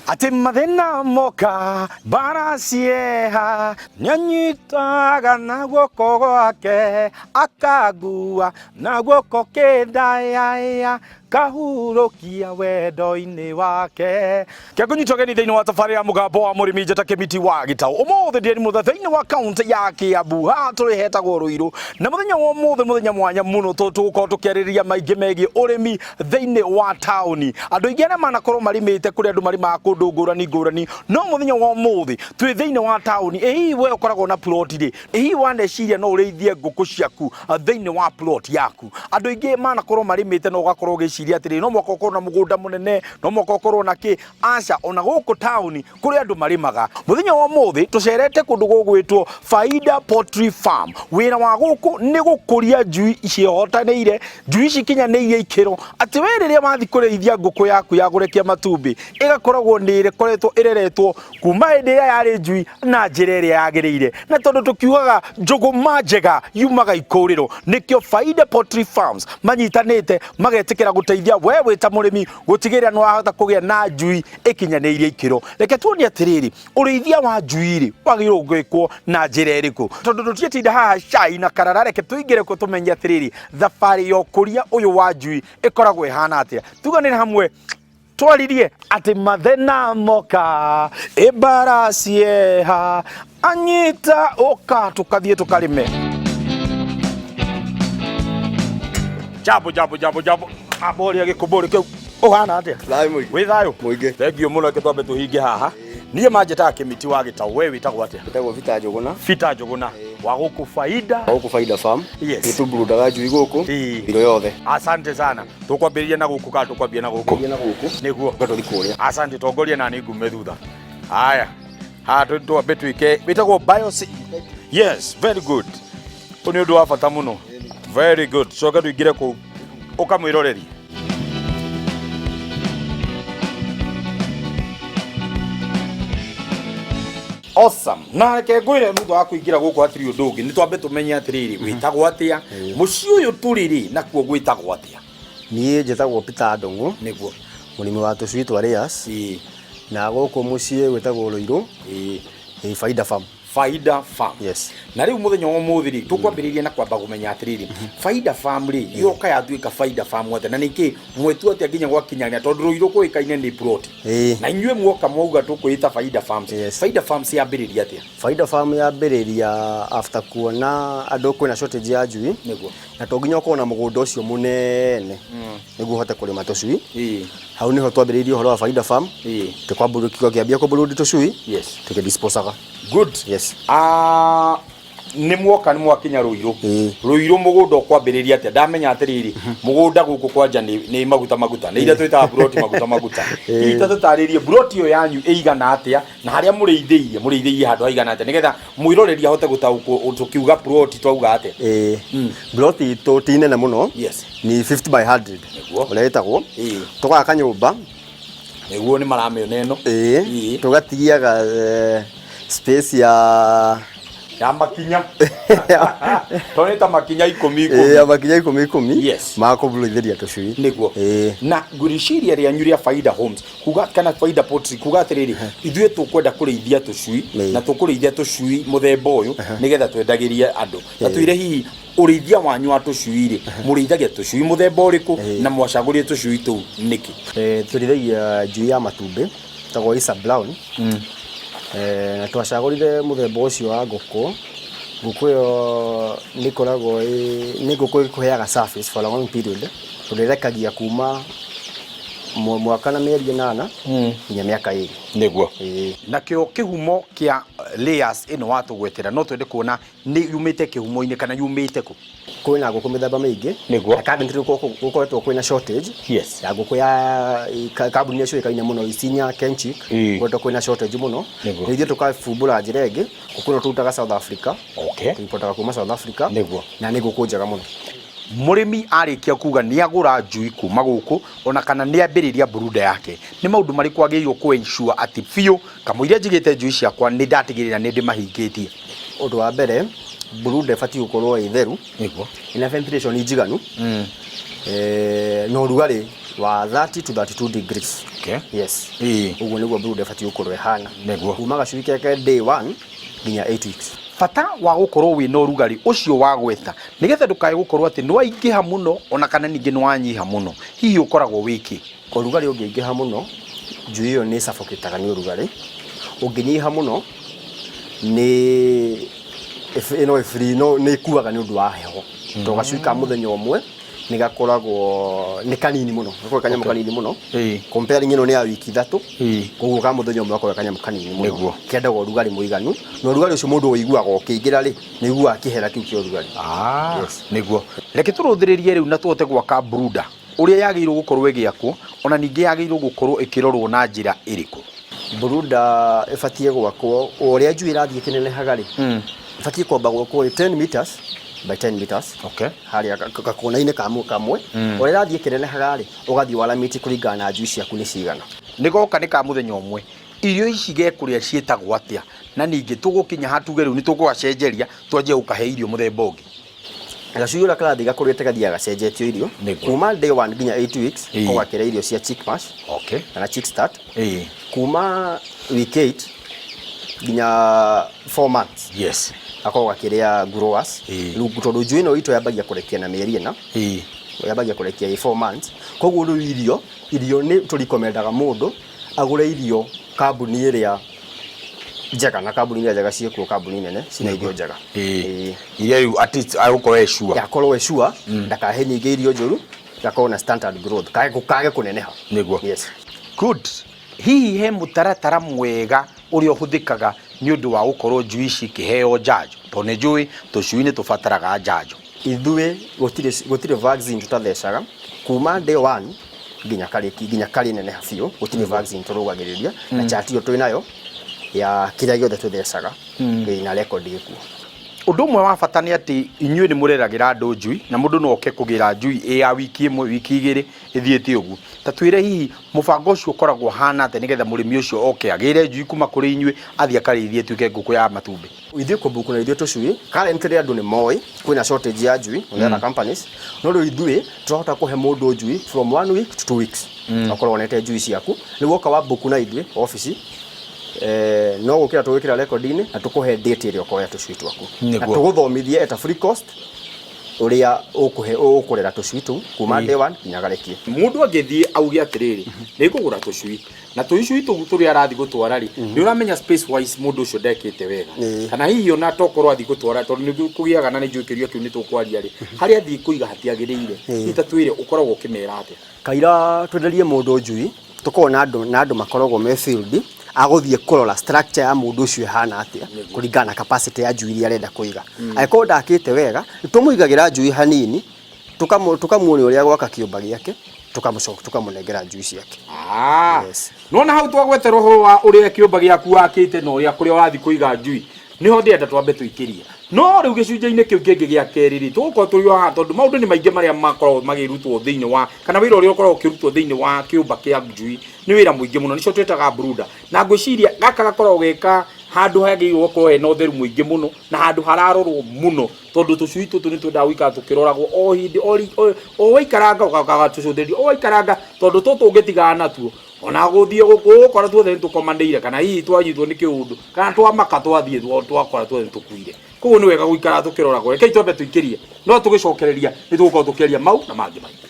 Atĩ mathĩna moka mbara cieha, nĩanyitaga na guoko gwake, akangua na guoko kĩndayaya, kahurũkia wendo-inĩ wake. Kĩangũnyitwo geni thĩinĩ wa thabarĩ ya mũgambo wa mũrĩmi njata kĩmiti wa gĩtaũ. Ũmũthĩ ndĩ mũthe thĩinĩ wa kaunti ya Kiambu, haha tũrĩ hetagwo Ruiru, na mũthenya wa ũmũthĩ mũthenya mwanya mũno tondũ tũgũkorwo tũkĩarĩrĩria maingĩ megiĩ ũrĩmi thĩinĩ wa taũni. Andũ aingĩ arĩa manakorwo marĩmĩte kũrĩ andũ marĩmaga kũndũ ngũrani ngũrani, no mũthenya wa ũmũthĩ twĩ thĩinĩ wa taũni. Ĩ hihi we ũkoragwo na plot rĩ, ĩ hihi waneciria no ũrĩithie ngũkũ ciaku thĩinĩ wa plot yaku? Andũ aingĩ manakorwo marĩmĩte na ũgakorwo ũgĩciria atĩrĩrĩ, no mũhaka ũkorwo na mũgũnda mũnene, no mũhaka ũkorwo na kĩ. Aca, ona gũkũ taũni kũrĩ andũ marĩmaga. Mũthenya wa ũmũthĩ tũcerete kũndũ gũgwĩtwo Faida Poultry Farm. Wĩra wa gũkũ nĩ gũkũria njui ciĩhotanĩire, njui cikinyanĩirie ikĩro atĩ we rĩrĩa wathiĩ kũrĩithia ngũkũ yaku ya kũrekia matumbĩ ĩgakoragwo nĩ ĩkoretwo ĩreretwo kuma hĩndĩ ĩrĩa yarĩ njui na njĩra ĩrĩa yagĩrĩire. Na tondũ tũkiugaga njũgũma njega yumaga ikũrĩro, nĩkĩo Faida Poultry Farms manyitanĩte magetĩkĩra gũteithia we wĩ ta mũrĩmi gũtigĩrĩra nĩ wahota kũgĩa na njui ĩkinyanĩirie ikĩro. Reke tuone atĩrĩrĩ, ũrĩithia wa njui rĩ wagĩrĩirwo gwĩkwo na njĩra ĩrĩkũ? Tondũ tũtiĩtinda haha cai na karara, reke tũingĩre kuo tũmenye atĩrĩrĩ, thabarĩ ya ũkũria ũyũ wa njui ĩkoragwo ĩhana atĩa. Tuganĩre hamwe twaririe atĩ mathĩna moka ĩmbara cieha anyita ũka tũkathiĩ tũkarĩme. Jambo jambo jambo jambo, amboria gĩkũmbũrĩ kĩu ũhana atĩa? Thayũ mũingĩ. Wĩ thayũ? Mũingĩ. Thengiũ mũno, reke twambe tũhinge haha. Niĩ manjĩtaga Kĩmiti wa Gĩtaũ, we wĩtagwo atĩa? Wĩtagwo Peter Njũgũna. Peter Njũgũna wa gũkũ Faida. Gũkũ Faida Farm. Yes. Nĩ tũmburundaga njui gũkũ. Ĩĩ. Iro yothe. Asante sana. Tũkwambĩrĩria na gũkũ kana tũkwambia na gũkũ? Kwambia na gũkũ. Nĩguo. Tũgathiĩ kũrĩa. Asante, tongoria na nĩ ngume thutha. Haya. Haha twambe twĩke wĩtagwo bio. Yes, very good. Ũyũ nĩ ũndũ wa bata mũno. Very good. Coke tũingĩre kũu. Ũkamwĩroreri. Awesome. Na reke ngwĩre thutha wa kũingĩra gũkũ hatirĩ ũndũ ũngĩ, nĩ twambe tũmenye atĩrĩrĩ, wĩtagwo atĩa, mũciĩ ũyũ tũrĩ rĩ nakuo gwĩtagwo atĩa? Niĩ njĩtagwo Peter Ndung'u. Nĩguo. Mũrĩmi wa tũcui twa layers. Ĩĩ. Na gũkũ mũciĩ gwĩtagwo Ruiru. Ĩĩ. Ĩĩ, Faida Farm. Faida Farm. Yes. Na rĩu mũthenya wa ũmũthĩ rĩ, tũkwambĩrĩria na kwamba kũmenya atĩrĩrĩ, Faida Farm rĩ, yoka yatuĩka Faida Farm atĩa, na nĩkĩ mwetua atĩa nginya gwakinyania, tondũ Ruiru kũĩkaine nĩ plot. Ĩĩ. Na inyuĩ muoka mwauga tũkwĩta Faida Farms. Yes. Faida Farms yambĩrĩria atĩa? Faida Farm yambĩrĩria after kuona andũ kwĩna shortage ya njui. Nĩguo. Na to nginya ũkorwo na mũgũnda ũcio mũnene nĩguo ũhote kũrĩma tũcui. Ĩĩ. Hau nĩho twambĩrĩirie ũhoro wa Faida Farm. Ĩĩ. Tũkĩambia kũmburundi tũcui. Yes. Tũkĩdisposaga. Good. Yes. Ah, nĩ mwoka nĩ mwakinya Ruiru. Ĩĩ. Ruiru mũgũnda ũkwambĩrĩria atĩa? Ndamenya atĩrĩrĩ, mũgũnda gũkũ kwanja nĩ maguta maguta, nĩ iria twĩtaga buroti maguta maguta. Hihi ta tũtarĩrie buroti ĩyo yanyu ĩigana atĩa na harĩa mũrĩithĩirie, mũrĩithĩirie handũ haigana atĩa nĩgetha mwĩroreri ahote gũtaũkwo tũkiuga ploti twauga atĩa? Ĩĩ. Ploti itũ ti nene mũno. Yes. Ni 50 by 100. Nĩguo. Ũrĩa ĩtagwo. Ĩĩ. Tũgaka nyũmba. Nĩguo nĩ maramĩona ĩno. Ĩĩ. Ĩĩ. Tũgatigiaga space ya ya makinya. Tondũ nĩ ta makinya ikũmi Ĩĩ, ikũmi. ya makinya ikũmi ikũmi. Yes. Ma kũburithĩria tũcui. Nĩguo. Ĩĩ. Na ngwĩciria rĩanyu rĩa Faida Homes kuga kana Faida Poultry kuga atĩrĩrĩ, ithuĩ tũkwenda kũrĩithia tũcui na tũkũrĩithia tũcui mũthemba ũyũ nĩgetha twendagĩrie andũ. Ta twĩre hihi ũrĩithia wanyu wa tũcui rĩ, mũrĩithagia tũcui mũthemba ũrĩkũ na mwacagũrire tũcui tũu nĩkĩ? Tũrĩithagia njui ya matumbĩ ĩtagwo Isa Brown. Na twacagũrire mũthemba ũcio wa ngũkũ. Ngũkũ ĩyo nĩ ĩkoragwo ĩ, nĩ ngũkũ ĩkũheaga service for a long period tondũ ĩrekagia kuma mwaka na mĩeri ĩnana nginya mĩaka ĩrĩ. Nĩguo. Ĩĩ. Nakĩo kĩhumo kĩa layers ĩno watũgwetera no twende kuona nĩ yumĩte kĩhumo-inĩ kana yumĩte kũ? Kwĩna ngũkũ mĩthemba mĩingĩ. Nĩguo. Na currently gũkoretwo kwĩna shortage. Yes. Ya ngũkũ ya kambuni iria ciũĩkaine mũno Isinya, Kenchic. Ĩĩ. Gũkoretwo kwĩna shortage mũno. Nĩguo. Rĩu ithuĩ tũkabumbũra njĩra ĩngĩ. Ngũkũ ĩno tũrutaga South Africa. Okay. Tũimportaga kuma South Africa. Nĩguo. Na nĩ ngũkũ njega mũno. Mũrĩmi arĩkia kuga nĩ agũra njui kuma gũkũ ona kana nĩ ambĩrĩria brooder yake, nĩ maũndũ marĩkũ agĩrĩirwo kũ ensure atĩ biũ kamũira njigĩte njui ciakwa nĩ ndatigĩrĩra nĩ ndĩmahingĩtie? Ũndũ wa mbere, brooder ĩbatiĩ gũkorwo ĩ theru, Nĩguo. ĩna ventilation njiganu, na ũrugarĩ wa 30 to 32 degrees. Yes. Ĩĩ. Ũguo nĩguo brooder ĩbatiĩ gũkorwo ĩhana. Nĩguo. Kuma gacui keke day 1 nginya 8 weeks. Bata wa gũkorwo wĩna ũrugarĩ ũcio wa gwetha nĩgetha ndũkae gũkorwo atĩ nĩ waingĩha mũno ona kana ningĩ nĩ wanyiha mũno, hihi ũkoragwo wĩkĩ? Ũrugarĩ ũngĩingĩha mũno, njui ĩyo nĩ suffocate-aga nĩ ũrugarĩ. Ũngĩnyiha mũno nĩ no ĩfree, no nĩ ĩkuaga nĩ ũndũ wa heho. Tondũ gacui ka mũthenya ũmwe nĩ gakoragwo nĩ kanini mũno, gakoragwo kanyamũ kanini mũno. Comparing ĩno nĩ ya wiki 3, koguo ka mũthenya ũmwe gakoragwo kanyamũ kanini mũno. Kendaga ũrugarĩ mũiganu, na ũrugarĩ ũcio mũndũ ũiguaga ũkĩingĩra rĩ, nĩ ũiguaga kĩhera kĩu kĩa ũrugarĩ. Yes. Nĩguo. Reke tũrũthĩrĩrie rĩu na tũhote gwaka brooder ũrĩa yagĩrĩirwo gũkorwo ĩgĩakwo, ona ningĩ yagĩrĩirwo gũkorwo ĩkĩrorwo na njĩra ĩrĩkũ. Brooder ĩbatiĩ gwakwo o ũrĩa njui ĩrathiĩ ĩkĩnenehaga rĩ, ĩbatiĩ kwamba gwakwo ĩ 10 meters by 10 meters. Harĩa gakona-inĩ kamwe. Ũrĩa ĩrathiĩ ĩkĩnenehaga rĩ, ũgathiĩ waramĩtie kũringana na njui ciaku nĩ cigana. Nĩ goka nĩ ka mũthenya ũmwe. Irio ici gekũrĩa ciĩtagwo atĩa? Na ningĩ tũgũkinya ha tuge rĩu nĩ tũgũgacenjeria twanjie gũkahe irio mũthemba ũngĩ. Gacui ũrĩa karathiĩ gakũrĩte gathiaga gacenjetio irio. Kuma day 1 nginya 8 weeks, ũgakĩrĩa irio cia chick mash kana chick start. Kuma week 8 nginya 4 months. Gakoragwo gakĩrĩa growers. Rĩu tondũ njui ĩno itũ yambagia kũrekia na mĩeri 4. Yambagia kũrekia ĩ 4 months. Koguo rĩu irio nĩ tũrikomendaga mũndũ agũre irio kambuni ĩrĩa njega, na kambuni iria njega ciĩkuo, kambuni nene cina irio njega. Iria rĩu at least agũkorwo e sure. Yakorwo e sure, ndakahe nyingĩ irio njũru, gakorwo na standard growth, kage kũneneha. Nĩguo. Yes. Good. Hihi he mũtaratara mwega ũrĩa ũhũthĩkaga nĩ ũndũ wa gũkorwo njui ici ikĩheo njanjo? Tondũ nĩ njũĩ tũcui nĩ tũbataraga njanjo. Ithuĩ gũtirĩ vaccine tũtathecaga kuma day 1 nginya karĩki, nginya karĩ neneha biũ, gũtirĩ vaccine tũrũgagĩrĩria, na chart ĩyo twĩ nayo ya kĩrĩa gĩothe tũthecaga, ĩna record ĩkuo. Ũndũ ũmwe wa bata nĩ atĩ inyuĩ nĩ mũreragĩra andũ njui, na mũndũ no oke kũgĩra njui ĩ ya wiki ĩmwe, wiki 2, ĩthiĩte ũguo. Ta twĩre hihi mũbango ũcio ũkoragwo ũhana atĩa nĩgetha mũrĩmi ũcio oke agĩre njui kuma kũrĩ inyuĩ, athiĩ akarĩithie ĩtuĩke ngũkũ ya matumbĩ. Ithuĩ kũmbuku na ithuĩ tũcui, currently andũ nĩ moĩ kwĩna shortage ya njui on other companies, no rĩu ithuĩ tũrahota kũhe mũndũ njui from 1 week to 2 weeks. Ũkorwo wonete njui ciaku, rĩu woka wa book na ithuĩ obici, no gũkĩra tũgwĩkĩra record-inĩ na tũkũhe date ĩrĩa ũkoya tũcui twaku. Na tũgũthomithie at a free cost ũrĩa ũkũrera tũcui tũu kuma day 1 nginya garekie. Mũndũ angĩthiĩ auge atĩrĩrĩ, nĩ ngũgũra tũcui, na tũcui tũu tũrĩa arathiĩ gũtwara rĩ, nĩ ũramenya space wise mũndũ ũcio ndekĩte wega. Kana hihi ona tokorwo athiĩ gũtwara, tondũ nĩ kũgĩaga na nĩ njũĩ kĩũria kĩu nĩ tũkwaria rĩ, harĩa athiĩ kũiga hatiagĩrĩire. Hihi ta twĩre ũkoragwo ũkĩmera atĩa? Kaira twenderie mũndũ njui, tũkoragwo na andũ, na andũ makoragwo me field, agũthiĩ kũrora structure ya mũndũ ũcio ĩhana atĩa, kũringana na capacity ya njui iria arenda kũiga. Angĩkorwo ndakĩte wega, tũmũigagĩra njui hanini, tũkamuonia ũrĩa gwaka kĩũmba gĩake, tũkamũnengera njui ciake. Yes. Nona hau twagwetera ũhoro wa ũrĩa kĩũmba gĩaku wakĩte na ũrĩa kũrĩa ũrathiĩ kũiga njui, nĩho ndĩrenda twambe tũikĩrie. No rĩu gĩcunjĩ-inĩ kĩu kĩngĩ gĩa kerĩ rĩ, tũgũkorwo tũrĩ o haha tondũ maũndũ nĩ maingĩ marĩa makoragwo makĩrutwo thĩinĩ wa, kana wĩra ũrĩa ũkoragwo ũkĩrutwo thĩinĩ wa kĩũmba kĩa njui nĩ wĩra mũingĩ mũno, nĩcio twĩtaga brooder. Na ngwĩciria gaka gakoragwo geka handũ hagĩrĩirwo gũkorwo hena ũtheru mũingĩ mũno na handũ hararorwo mũno, tondũ tũcui tũtũ nĩ twendaga gũikara tũkĩroragwo o hĩndĩ, o waikaranga ũgatũcũthĩrĩria, o waikaranga, tondũ tũtũ ũngĩtigana natuo ona gũthiĩ gũkora tuothe nĩ tũkomanĩire, kana hihi twanyitwo nĩ kĩũndũ, kana twamaka twathiĩ twakora tuothe nĩ tũkuire. Koguo nĩ wega gũikara tũkĩroragwo. Rekei twambe tũikĩrie, no tũgĩcokereria nĩ tũgũkorwo tũkĩaria mau na mangĩ maingĩ.